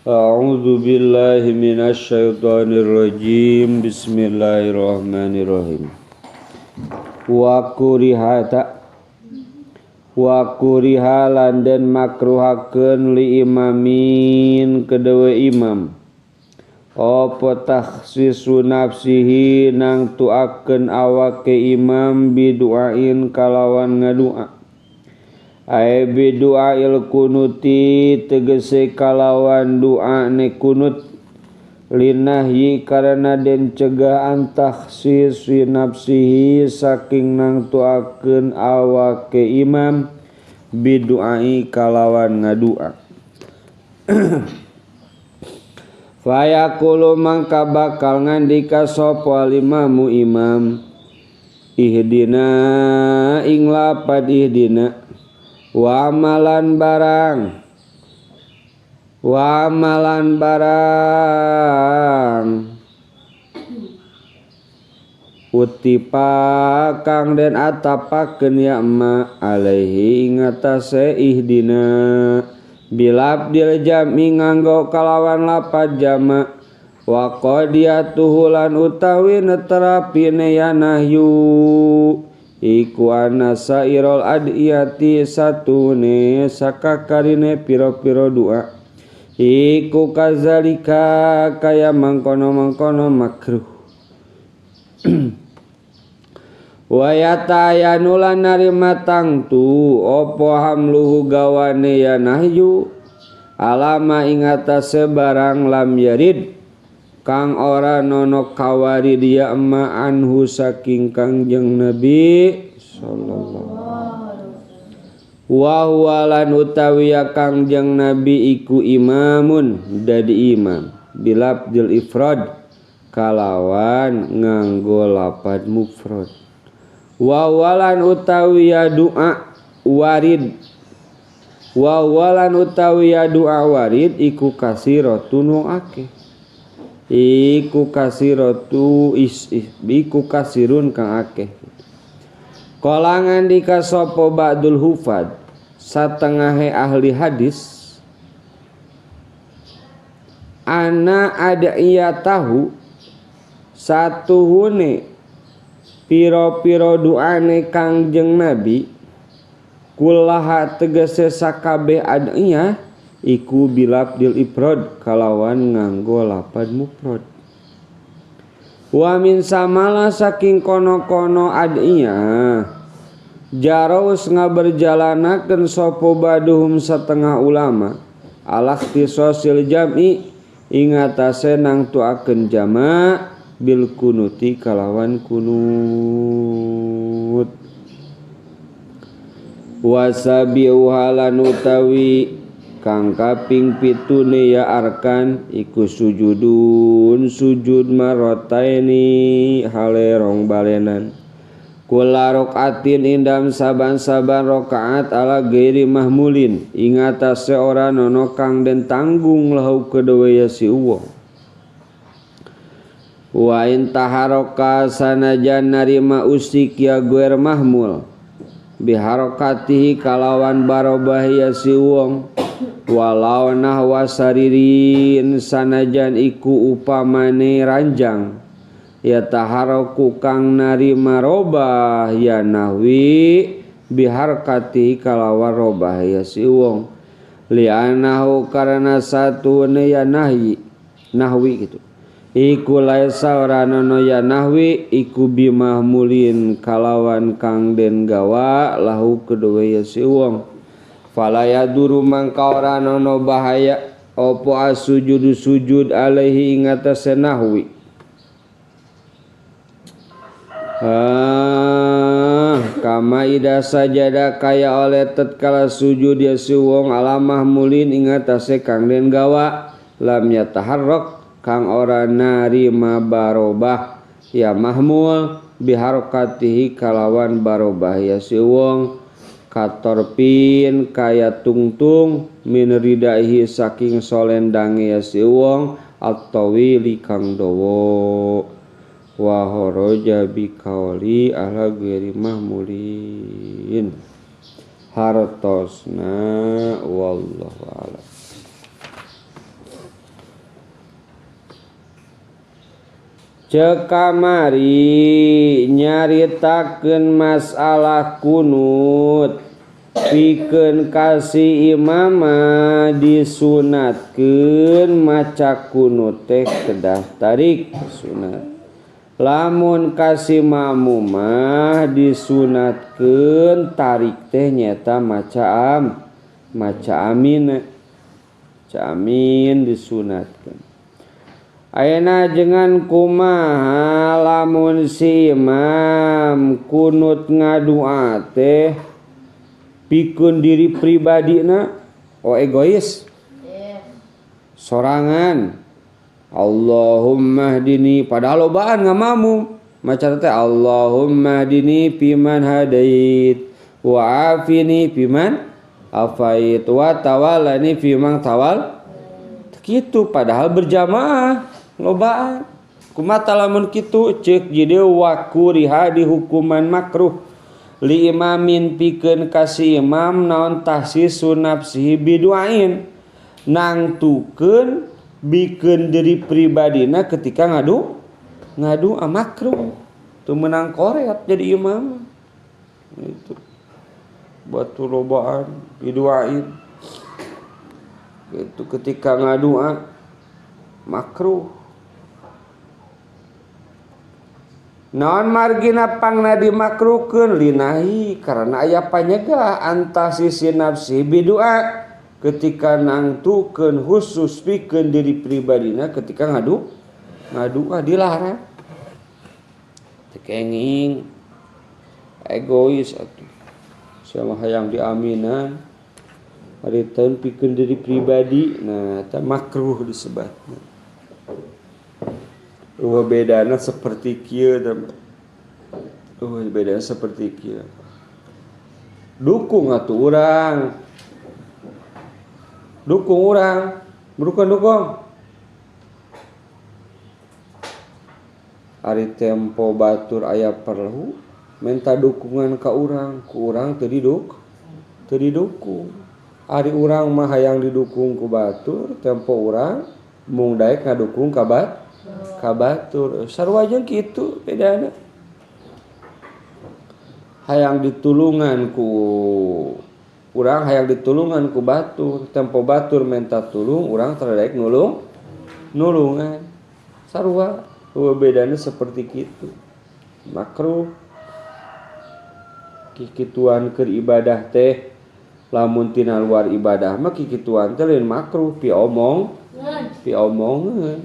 A'udzu billahi minasyaitonir rajim. Bismillahirrahmanirrahim. Wa kurihata wa kuriha lan den makruhakeun li imamin kedewe imam. Apa takhsisu nafsihi nang tuakeun awake imam biduain kalawan ngadua. Ae biduail kunuti tegese kalawan doa ne kunut linahyi karena den cegah antakhsisi nafsihi saking nang tuakeun awake imam biduai kalawan ngadua. Fayaqulu mangka bakal ngandika sapa limamu imam ihdina ing lapad ihdina wa amalan barang wa amalan barang utipa kang den atapakeun ya ma alaihi ing atase ihdina bilabdil jami nganggo kalawan lapad jama wa qadiyatuhu lan utawi neterapine ya nahyu iku ana sairul adiyati satune sakakarine pira-pira doa iku kazalika kaya mangkono-mangkono makruh. Wa yatayanu lan narima tangtu apa hamluhu gawane ya nahyu alama ing atase barang lam yarid kang ora nono kawari dia ma anhu saking Kangjeng Nabi sallallahu wa huwa lan utawi Kangjeng Nabi iku imamun dadi imam bilabdil ifrad kalawan nganggo lapad mufrad wa huwa lan utawi doa warid wa huwa lan utawi doa warid iku kasiratun wong akeh iku kasiratu iku kasirun kang akeh. Kala ngandika sapa ba'dul hufad satengahe ahli hadis ana adiyatahu satuhune pira-pira duane Kangjeng Nabi kullaha tegese sakabeh adiyah iku bilabdil ifrad kalawan nganggo lapad mufrad. Wa min samala saking kono-kono adiyah jaraus ngaberjalanakeun sapa baduhum setengah ulama ala ikhtisasil jam'i ing atase nang tuakeun jama' bil kunuti kalawan kunut. Wasabi'uha lan utawi kang kaping pitune ya arkan iku sujudun sujud marataini hale rong balenan kula rokaatin indam saban-saban rokaat ala gairi mahmulin ing atase ora nono kang den tanggung lahu kedewe ya si uwong. Wa in taharoka sanajan narima usik ya guer mahmul biharokatihi kalawan barobah ya si uwong walau nahwa saririn sanajan iku upamane ranjang ya taharoku kang narima robah ya nahwi biharkati kalawan robah ya si wong li'anahu karena satune ya nahyi nahwi gitu iku laisa ora nono ya nahwi iku bimahmulin kalawan kang den gawa lahu keduwe ya si wong fala yaduru mangka ora nono bahaya opo asujudu sujud alaihi ing atase nahwi. Kama ida sajada kaya oleh tatkala sujud ya si wong ala mahmulin ing atase kang den gawa lam yataharrak kang ora narima barobah ya mahmul biharokatihi kalawan barobah ya si wong katorpin kaya tungtung min ridaihi saking solendange ya si wong at-tawili kang dawa wa haraja bi qauli ala ghairi mahmulin hartosna wallahu a'lam. Ceuk kamari nyaritakeun masalah kunut pikeun ka si imam mah disunatkeun maca kunut teh kedah tarik sunat. Lamun ka si makmum mah disunatkeun tarik teh nyaeta maca maca amin. Maca amin disunatkeun. Ayeuna jengan kumaha lamun si imam kunut ngadua teh pikeun diri pribadina, oh egois sorangan. Allahumma hdini, padahal lobaan ngamamum maca teh Allahumma hdini piman hadait wa afini piman afait wa tawallani fimang tawal. Kitu padahal berjamaah lobaan. Kumaha lamun kitu ceuk jadi wakuriha di hukuman makruh li imamin pikeun ka si imam naon tahsisu nafsihi biduain nangtukeun bikeun diri pribadina ketika ngadu makruh teu meunang koret jadi imam itu batu lobaan biduain itu ketika ngadua makruh. Naon margina pangna dimakruhkeun linahi karena aya panyegah antasisi nafsi bidua ketika nangtukeun khusus pikeun diri pribadina ketika ngadua dilarang. Teu kenging egois atuh sia mah hayang diaminan haritaeun pikeun diri pribadi, nah eta makruh disebutna. Eueuh bedana seperti kieu teh. Eueuh bedana seperti kieu. Dukung atuh urang. Dukung urang, dukung. Ari tempo batur aya perlu minta dukungan ka urang, ku urang teu didukung. Ari urang mah hayang didukung ku batur, tempo urang mung daek ngadukung ka batur. Sarua jeung kitu bedana. Hayang ditulungan ku urang, hayang ditulungan ku batur, tempo batur minta tulung, urang teu daek nulungan. Sarua bedana seperti kitu. Makruh kikituan keur ibadah teh lamun tina luar ibadah mah kikituan teh lain makruh piomongeun.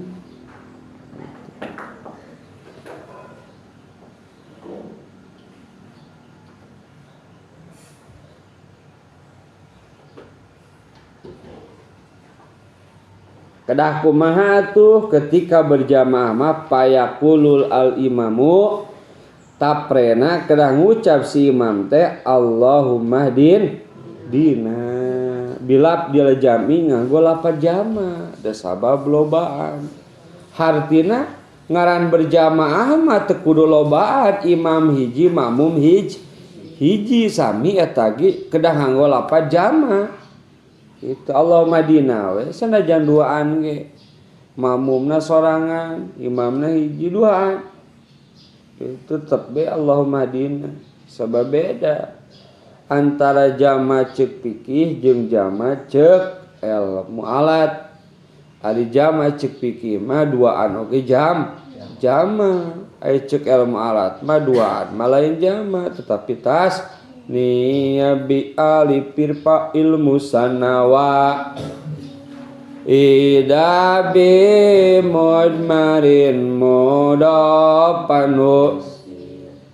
Kedah kumaha tuh ketika berjamaah mah payaqulul al imamu taprena kedah ngucap si imam teh Allahumma din dina bilap dia jami nganggo lapad jama da sabab lobaan. Hartina ngaran berjamaah mah teu kudu lobaan, imam hiji makmum hiji sami eta ge kedah nganggo lapad jama. Itu Allahumma dina we sanajan duaan ge makmumna sorangan imamna hiji duaan itu tetep be Allahumma dina sabab beda antara jama ceuk fikih jeung jama ceuk ilmu alat. Ari jama ceuk fikih mah duaan oge jama, ari ceuk ilmu alat mah duaan mah lain jama tetapi tas niya bi alifir fa ilmu sanawa ida bi mudmarin mudapanu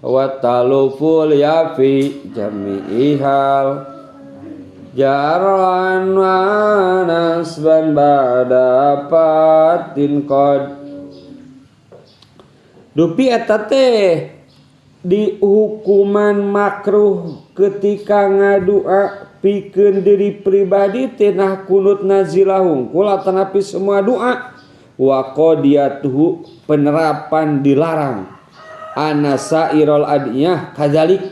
wa taluful yafi jami'ihal jaran wa nasban ba'da fatin qad. Dupi eta teh di hukuman makruh ketika ngadua pikeun diri pribadi teh nah kunut nazilah hungkul atanapi semua doa wa qadiyatuhu penerapan dilarang anasa irol adiyah kadzalik.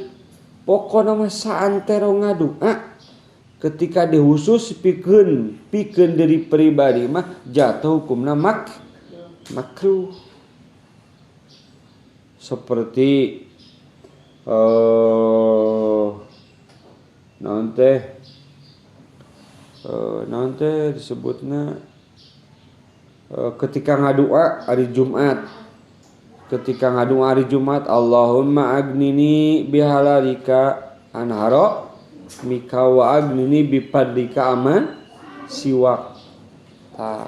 Pokona mah saantero ngadua ketika dihusus pikeun diri pribadi mah jatuh hukumna makruh. Seperti naon teh disebutna ketika ngadua hari Jumat. Ketika ngadua hari Jumat, Allahumma agnini bihalalika an haramika wa agnini bifadlika aman siwak. Tah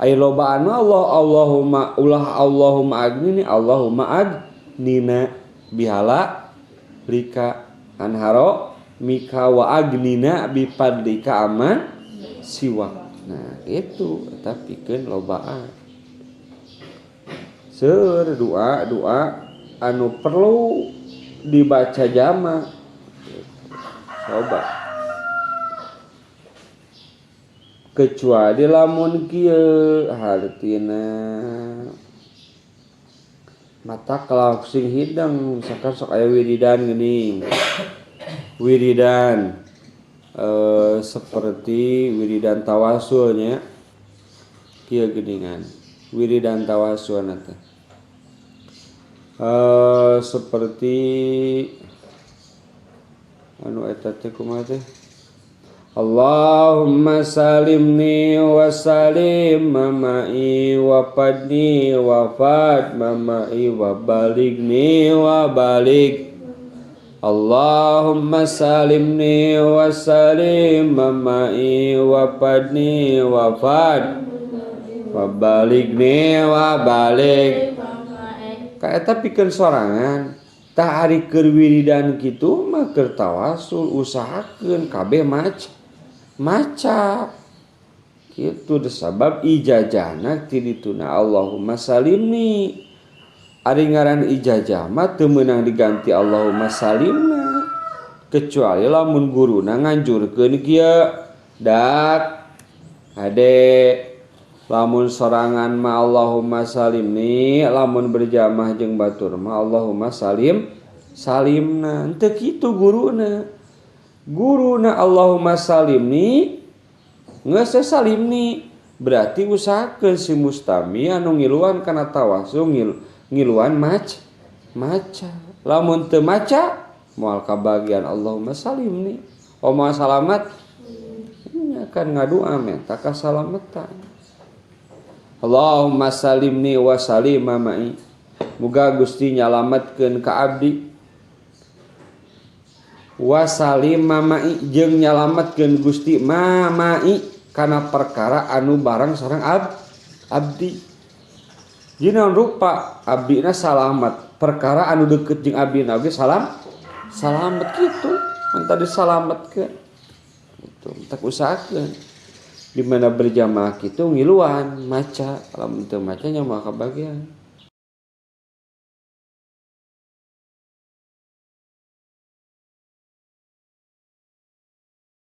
aya lobaan Allah Allahumma ulah Allahumma agnini Allahumma agnina bihalalika an haramika wa agnina bifadlika aman siwak. Nah itu eta pikeun lobaan. Seur doa-doa anu perlu dibaca jama. Coba. Kecuali lamun kieu hartina mata kalau sing hidang misalkan sok aya wiridan geuning. Wiridan seperti wiridan tawasulnya kieu geuningan. Wiridan tawasul teh. Seperti anu eta teh kumaha teh Allahumma salimni wa salim mamai wa fadni wa fad mamai wa baligni wa balik Allahumma salimni wa salim mamai wa fadni wa fad wa baligni wa balik. Kaeta pikeun sorangan tah ari keur wiridan kitu mah keur tawasul usahakeun kabeh maca kitu sabab ijazahna ti dituna Allahumma salimni. Ari ngaran ijazah mah teu meunang diganti Allahumma salimna kecuali lamun guruna nganjurkeun kieu dak hade lamun sorangan ma Allahumma salimni lamun berjamaah jeung batur ma Allahumma salim salimna henteu kitu guruna. Guruna Allahumma salimni geus salimni berarti usahakeun si mustami anu ngiluan kana tawasul ngiluan maca lamun teu maca moal kabagian Allahumma salimni omal salamat nya kan ngadua menta kasalamatan. Allahumma salimni wa salim mamai. Muga Gusti nyalametkeun ka abdi. Wa salim mamai jeung nyalametkeun Gusti mamai kana perkara anu bareng sareng abdi. Jeung rupa abdina salamet, perkara anu deukeut jeung abdina oge salamet kitu. Mun tadi salametkeun. Kitu, tak usahakeun. Di mana berjamaah kitu ngiluan maca, lamun teu maca nya moal kabagian.